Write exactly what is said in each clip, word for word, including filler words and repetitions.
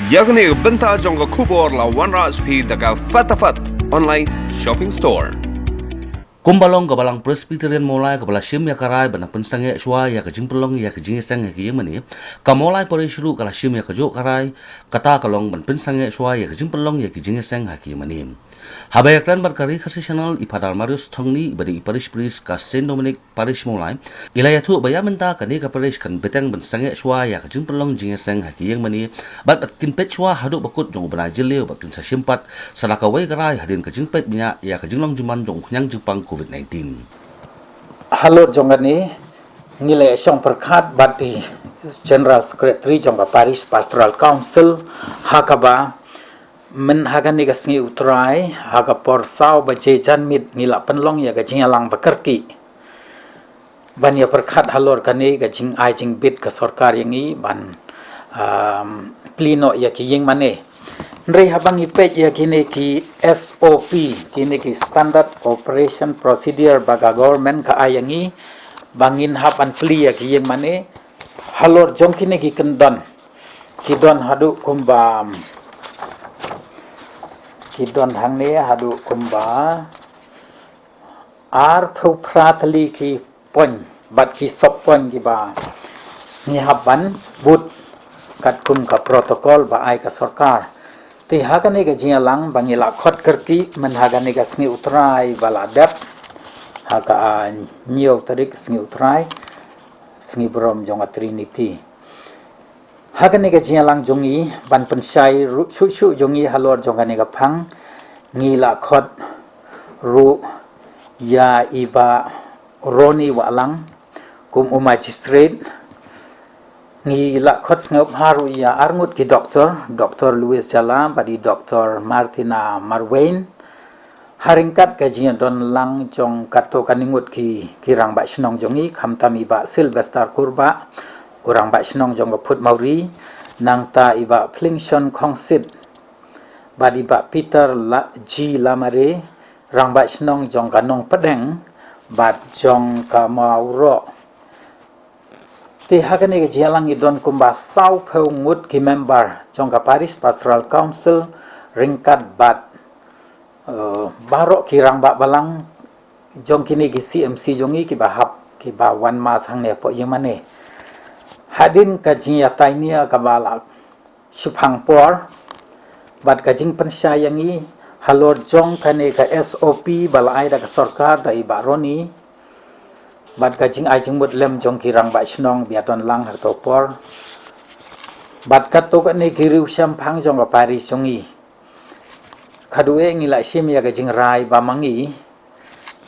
Ïa kane ka bynta jong ka khubor la wanrah sha phi da ka Fatafat Online Shopping Store. Kumba long ka Balang Presbyterian Mawlai kaba la shim ïa ka rai ban pynsangeh shuwa ïa ka jingpynlong ïa ka jingïaseng ha ki ïingmane, ka Mawlai Parish ruh ka la shim ïa kajuh ka rai, kata ka long ban pynsangeh shuwa ïa ka jingpynlong ïa ki jingïaseng ha ki ïingmane. Haba ïakren bad ka Ri Khasi Channel, i Phadar Marius Thongni, iba dei i Parish Priest ka Saint Dominic Parish Mawlai, i la ïathuh ba ïa mynta kane ka parish kan bteng ban sangeh shuwa ïa ka jingpynlong jingïaseng ha ki ïingmane, bad ba kin peit shuwa haduh ba kut jong u bnai Jylliew ba kin sa shim pat sa da kawei ka rai hadien ka jingpeit bniah ïa ka jinglong jingman jong u khñiang jingpang COVID nineteen. Halor jong kane, ngi la ïashong pyrkhat bad i General Secretary jong ka Parish Pastoral Council, ha kaba mynha kane ka sngi U Trai, ha ka por saw baje janmiet ngi la pynlong ïa ka jingïalang ba kyrkieh ban ïa pyrkhat halor kane ka jingai jingbit ka sorkar ïa ngi ban, um, plie noh ïa ki ïingmane. Hynrei haba ngi peit ïa kine ki S O P, kine ki Standard Operation Procedure ba ka government ka ai ïa ngi, ba ngin hap ban plie ïa ki ïingmane, halor jong kine ki kyndon, ki don haduh kumba, ki don hangne haduh kumba arphew phra tylli ki point, bad ki sub point kiba ngi hap ban bud katkum ka protocol ba ai ka sorkar. Te ha kane ka jingïalang ba ngi la khot kyrkieh mynha kane ka sngi U Trai ba la dep, ha ka, ah, hynñiew tarik sngi U Trai, sngi burom jong ka Trinity. Ha kane ka jingïalang jong ngi ban pynshai ruh shuh shuh jong ngi halor jong kane ka phang, ngi la khot ruh ïa i Bah Ronnie Wahlang kum u magistrate. Ngi la khot sngewbha ruh ïa arngut ki doktor, Doktor Louis Jala bad i Doktor Martina Marwein. Ha ryngkat ka jingdon lang jong katto katne ngut ki, ki rangbah shnong jong ngi, khamtam i Bah Sylvester Kurbah, u rangbah shnong jong ka Phutmawri, nangta i Bah Plingshon Khongsit, bad i Bah Peter La-, G Lamare, rangbah shnong jong ka Nongpdeng bad jong ka Mawroh. Te ha kane ka jingïalang ngi don kumba sawphew ngut ki member jong ka Parish Pastoral Council, ryngkat bad, eh, baroh ki rangbah balang jong kine ki C M C jong ngi kiba hap, kiba wan mass hangne hapoh ïingmane. Hadien ka jingïatai nia kaba la shiphang por bad ka jingpynshai ïa ngi halor jong kane ka S O P ba la ai da ka sorkar da i Bah Ronnie, bad ka jingai jingmut lem jong ki rangbah shnong ba ïadon lang ha kato ka por, bad katto katne ki riewshemphang jong ka parish jong ngi. Khatduh eh ngi la shim ïa ka jingrai ba ma ngi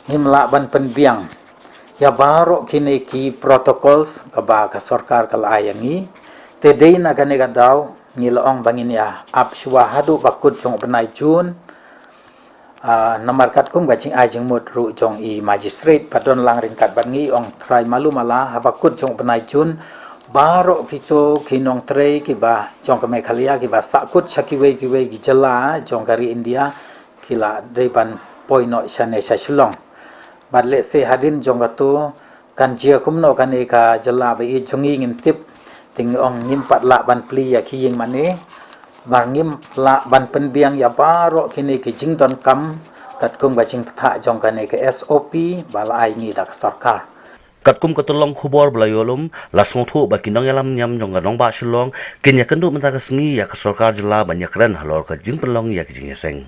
ngim lah ban pynbiang ïa baroh kine ki protocols kaba ka sorkar ka la ai ïa ngi. Te dei na kane ka daw ngi la ong ba ngin ïa ap shuwa haduh ba kut jong u bnai June. Ah, namar katkum ka jingai jingmut ruh jong i magistrate ba don lang ryngkat bad ngi, ong trai malu mala haba kut jong u bnai June, baroh kito ki nongtrei kiba jong ka Meghalaya kiba sahkut sha kiwei kiwei ki jylla jong ka ri India, ki la dei ban poi noh shane sha Shillong. Bad lehse hadien jong kato kan jia kumno kane ka jylla ba ïeit jong ngi ngim tip. Te ngi ong ngim pat lah ban plie ïa ki ïingmane, namar ngim lah ban pynbiang ïa baroh kine ki jingdonkam katkum ka jingpynthah jong kane ka S O P ba la ai ngi da ka sorkar. Katkum ka tyllong khubor ba la ïoh lum, la sngewthuh ba ki nongïalam niam jong ka nongbah Shillong kin ïakynduh mynta ka sngi ïa ka sorkar jylla ban ïakren halor ka jingpynlong ïa ka jingïaseng.